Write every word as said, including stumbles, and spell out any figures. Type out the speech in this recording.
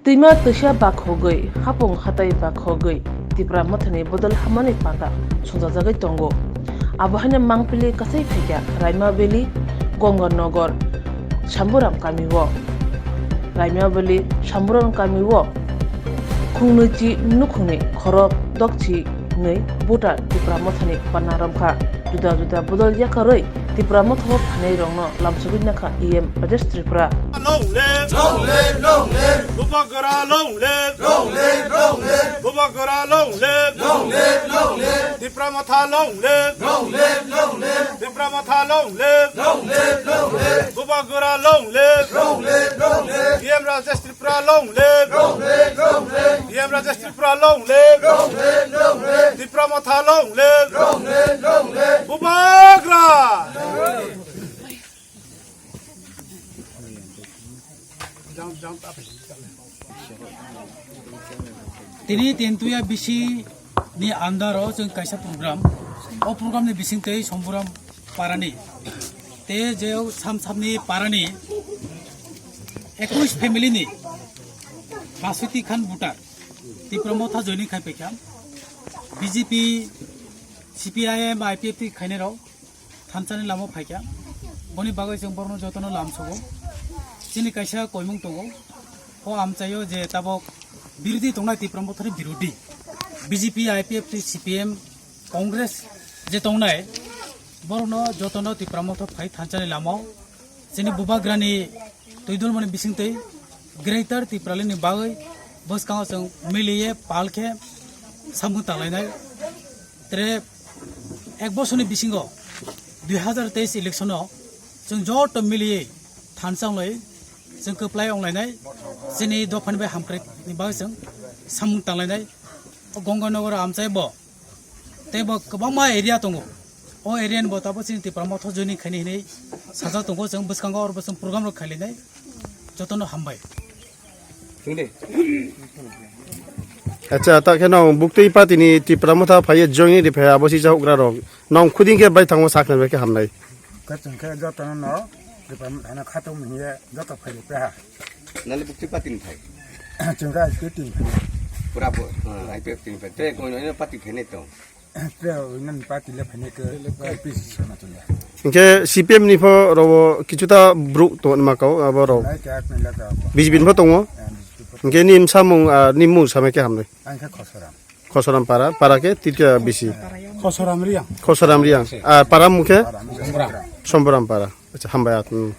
Twima twisa bakhogwi, hapung hatai bakhogwi, Tipra Mothani bodol hamani panda swngjajagwi tongo. Abo haino mangpili kasai phaikha Raima Valley, Gonganagar, Samburam kamio. Raima Valley, Samburam kamio khungnuichi nukhungni khorok dokchi nwi voter Tipra Mothani panna romkha. Juda juda bodol yakarwi Tipra Motha o phainairokno lamsogwi nakha E M Rajesh Tripura. Long live! Long live! Long live! Bubagra long live! Long live! Long live! Bubagra long live! Long live! Long live! Tipra Motha long live! Long live! Long live! Tipra Motha long live! Long live! Long live! Bubagra long live! Long live! Long live! E M Rajesh Tripura long live! Long live! Long live! E M Rajesh Tripura long live! Long live! Long live! Tipra Motha long live! Long live! Long live! Bubagra! Tini Tentuya bisi ni under o chwng kaisa program. O program ni bising tei Somburam parani. Te je o Samsamni parani ekwis family ni baswiti khan voter Tipra Motha joining khai paikha. B J P, C P I M, I P F T khainai rok thansani lama phaikha. Boni bagwi chwng borokno jotono lamsogo. Chini kaisa koimung tongo. O amchaio je tabok birodhi tongnai Tipra Mothani birodhi. B J P, I P F T, C P M, Congress je tongnai borokno jotono Tipra Motha phai thansani lamao. Chini bubagrani twi dulmani bisingtwi Greater Tipralandni bagwi bwskango chwng miliye pal khe samung tanglainai. Tere ek bosorni bisingo dui hazar teis election o chwng joto miliye thansa wnglai chwng kwplai wnglainai. Chini dophani bai hamkraini bagwi chwng samung tanglainai. O Gonganagar amchai bo tei bo kwbangma area tongo. O area ni bo tabuk chini Tipra Motha joining khaini hinwi sajak tongo, chwng bwskango oro bo chwng program rok khailainai. Jotono hambai. Acha, ta khe nong buktwi party ni Tipra Motha phaiye joining ri phai abo si chahukra rok. Nong khuding khe bai thango sakna bai khe hamnai. Khe chwng khe jotono no Tipra Motha no khatung hiye joto phai ri peha. Nale buktwi party ni phai. Chwng khe I P F T ni phai. Pura bo, ah, I P F T ni phai. Te kono ino party phai nai tong. Te oinan party le phai nai ke I P C sana tong ya. Hingke C P M ni pho robo kichuta bruk tong ma kau abo rok. Nai khe ak nai la ka abo. B J P ni pho tongo. Ah, B J P pho. Hingke ni samung, ah, ni mung samai khe hamnai. Ang khe Khosoram. Khosoram para, para khe Tirka bisi. Khosoram Riang. Khosoram Riang. Ah, para mung khe? Para mung khe Somboram. Somboram para. Acha, hambai at. Hmm.